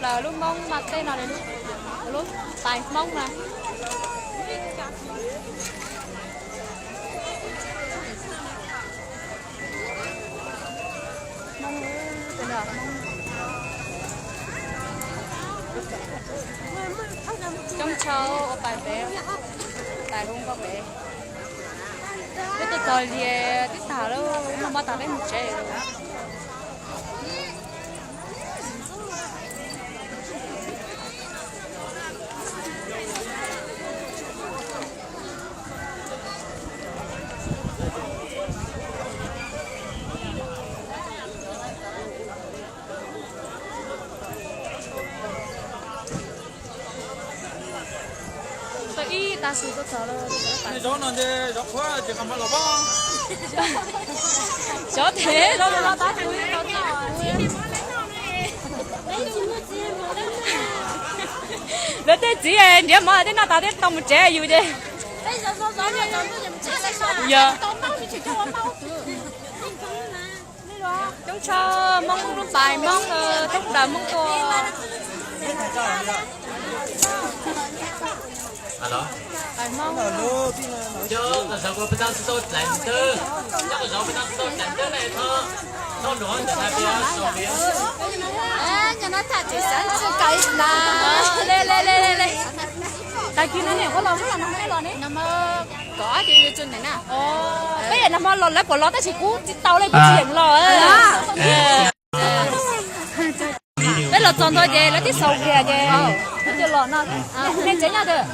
Plaws lub Hmoob mas tej no, lub tais Hmoob na. Coob tshaj ua pais pem, pais hu nkauj pem. Peb tuaj txog li tib tag lawm, noj mov tas peb mus tsev. Tau ib tag su tuaj txog lawm. Zov no ces zov qhuav ces qhov muag los poob. Xyov tes zov los tab sis lawv tej txiv nrhiav mov tej noj tas thiab tau mus tsev yus ces. Yog. Coob tshaj Hmoob lub pais Hmoob, thoob plaws Hmoob tuaj. Alo. Pais Hmoob. Cov koj zov koj peb tau tsis tau dlaim ntawd, cov koj zov peb tau tsis tau dlaim ntawd ne, thov, thov nuam ntawm hais tias sau viav. Cov no tham tsis xav tsis kais na. Le le le le le. Tag kis no niam qhuav los, los no los ne. Kom ces yuav tso ntawm na. Peb nag hmo los lawv puas los tab sis kuv tsis tau li, kuv tsis yeem los. Peb los txog ntua ces lawv twb xaus kiag ces peb cia los no. Nej tsev nyob twg?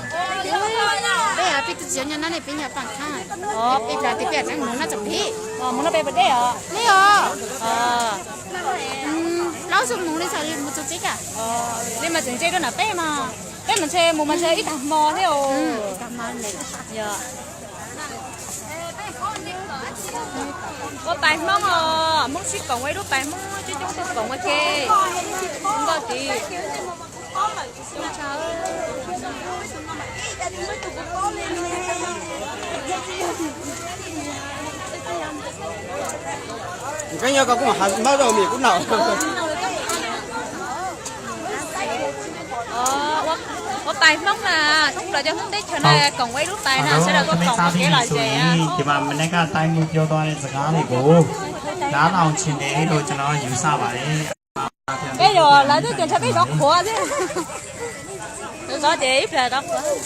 Peb twb tsis nyob no ne, peb nyob Paj Khab. Ib plag twg peb tseem mus no tsoom pib. Mus no peb puas deb os? Deb os. Plaub xuab moos li txog mus txog tsev cas. Li mas tseem ntse rau nram peb mas. Peb mas ntshe mus mas ntshe ib tag hmo thiab os. Yog. Ua pais Hmoob os, Hmoob sib koom ua ib lub pais Hmoob, coob coob tuaj koom ua ke. Nkauj tid. Koj nyob koj kuj mam has mab rau mis kuv noj. Ua pais Hmoob na, thoob plaws cov Hmoob teb chaws na koom ua ib lub pais na, sawv daws tuaj koom ua kev lom zem. Ces mas neb kaj tais mus cua to ne txav li kuv. Dab no tsis ntev rau cov no yus xa vam li. Peb yog lawv twb tias ntshe peb zov qhuav xwb. Zov ces ib pliag zov qhuav.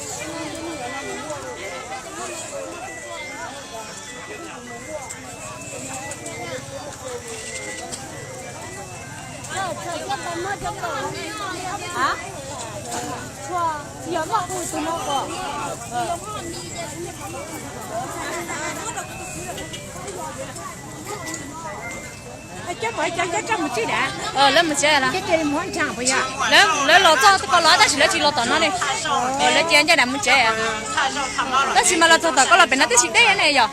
Lawv mus tsev lawm. Lawv los txog ko los tab sis lawv tsis los tom no li. Lawv cia ncaj nram mus tsev. Tab sis mas los txog tom ko los pem no twb tsis deb ne yog.